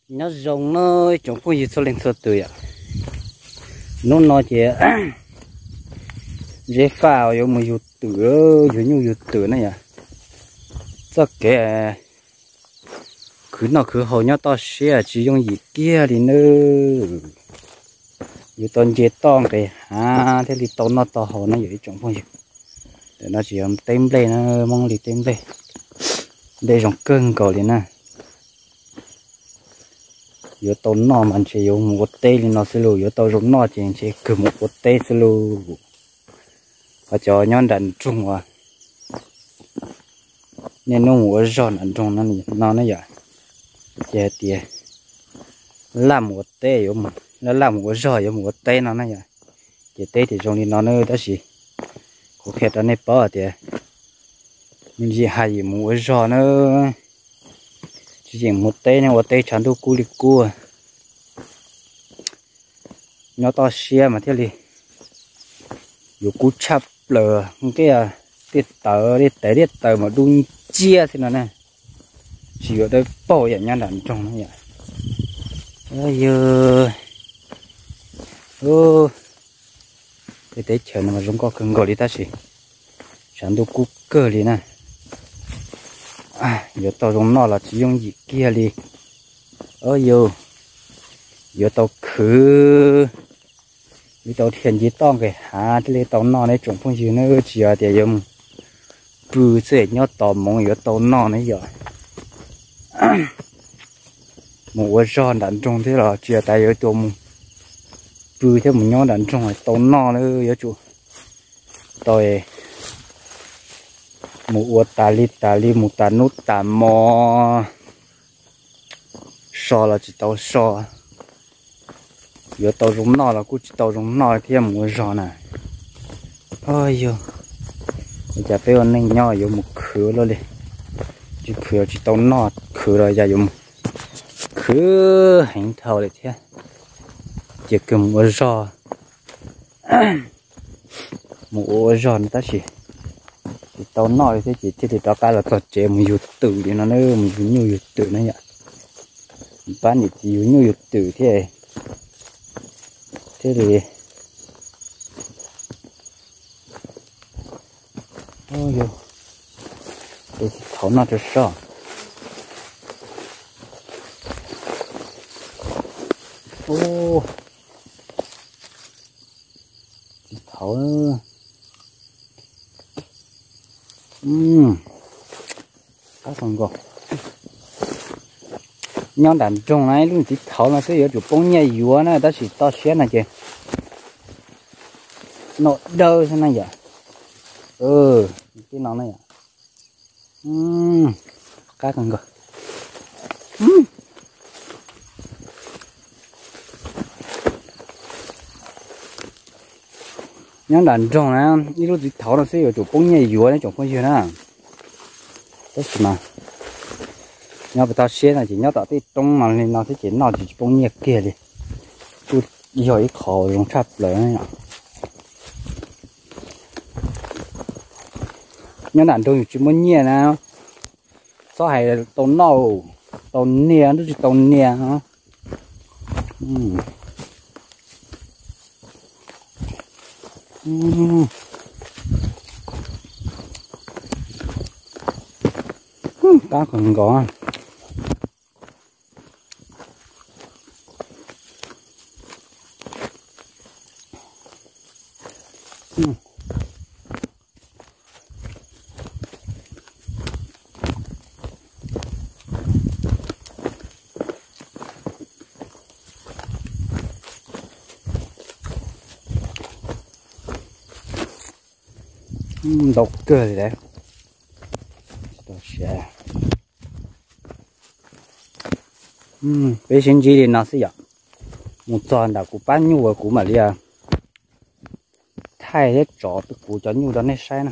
Nyob zoo na ib tsoom phooj ywg txhua leej txhua tus yom. Hnub no ces Zeb Faj yuav mus yug twm, yug nyuj yug twm na yom. Txoj kev khwv noj khwv haus nyob toj siab tsis yooj yim kiag li nawb. Yuav tau nce toj nqis hav thiaj li tau noj tau haus na yom ib tsoom phooj ywg. Ntawm no tsis yog teb nplej na, Hmoob li teb nplej, nplej zoo kawg nkaus li na. Yuav tau noj mas ntshe yuav mus ua teb li no xwb lauj, yuav tau zoo noj ces ntshe kawg mus ua teb xwb lauj. Ho cov nyob nram nroog uas niaj hnub mus ua zog nram nroog no na yom, ces hais tias laj mus ua teb, laj laj mus ua zog yuav mus ua teb no na yom. Ces teb ces zoo li no na, tab sis kuv qhia rau nej paub hais tias me ntsis hais yim mus ua zog na, tsis yeem mus teb ne, ua teb tshav ntuj kub li kub. Nyob toj siab mas thiaj li yuav kub tshaj plaws, nqaij, tej tawv, tej tes tej taw mas dub nciab xwb no na. Tsis yuav dawb paug yam nyob nram nroog no yom. Yog tej teb chaws no mas zoo nkauj kawg nkaus li tab sis tshav ntuj kub kawg li na. Yuav tau zoo noj los tsis yooj yim kiag li. Yog yuav tau khwv, yuav tau dhia nce toj nqis hav thiaj li tau noj ne tsoom phooj ywg na, tsis yog tias yuav mus pw xwb nyob tos hmoov yuav tau noj ne yom. Mus ua zog nram nroog thiab los tsis yog tas yuav tuaj mus pw thiab mus nyob nram nroog tau noj na, yuav tsum tau mus ua tas li tas li mus tas hnub tas hmo. So los tsis tau so, yuav tau zoo noj los kuj tsis tau zoo noj thiab mus ua zog na. Yog li cas peb ua neej nyob yuav mus khwv ua luaj li, tsis khwv los tsis tau noj, khwv los yog yuav mus khwv heev dhau li thiab. Ces kawg mus ua zog, mus ua ua zog no tab sis tsis tau noj li thiab ces thiaj li rov qab los txog tsev mus yug twm li no na, mus yug nyuj yug twm na yom. Pab niam txiv yug nyuj yug twm thiab, thiaj li txiv thaum noj rau soj. Txiv thaum, qab zoo nkauj. Nyob nram nroog na ib lub txiv thaum no xwb yuav tsum poob nyiaj yuav na tab sis toj siab no ces noj dawb xwb na yom. Tej no na yom. Qab kawg nkaus. Nyob nram nroog na ib lub txiv thaum no xwb yuav tsum poob nyiaj yuav ne tsoom phooj ywg na. Tab sis mas nyob pem toj siab no ces nyob tom tej roob mas li no xwb ces noj tsis poob nyiaj kiag li. Kuj yog ib qho zoo tshaj plaws. Nyob nram nroog yus tsis muaj nyiaj na, txhob hais tau noj, tau niaj, twb tsis tau niaj. Qab kawg nkaus. Ntau kawg li. Peb sib ntsib li no xwb yom. Mus txog nram kuv pab nyuj uas kuv mam li thaij thiab tso kuv cov nyuj rau nej saib na.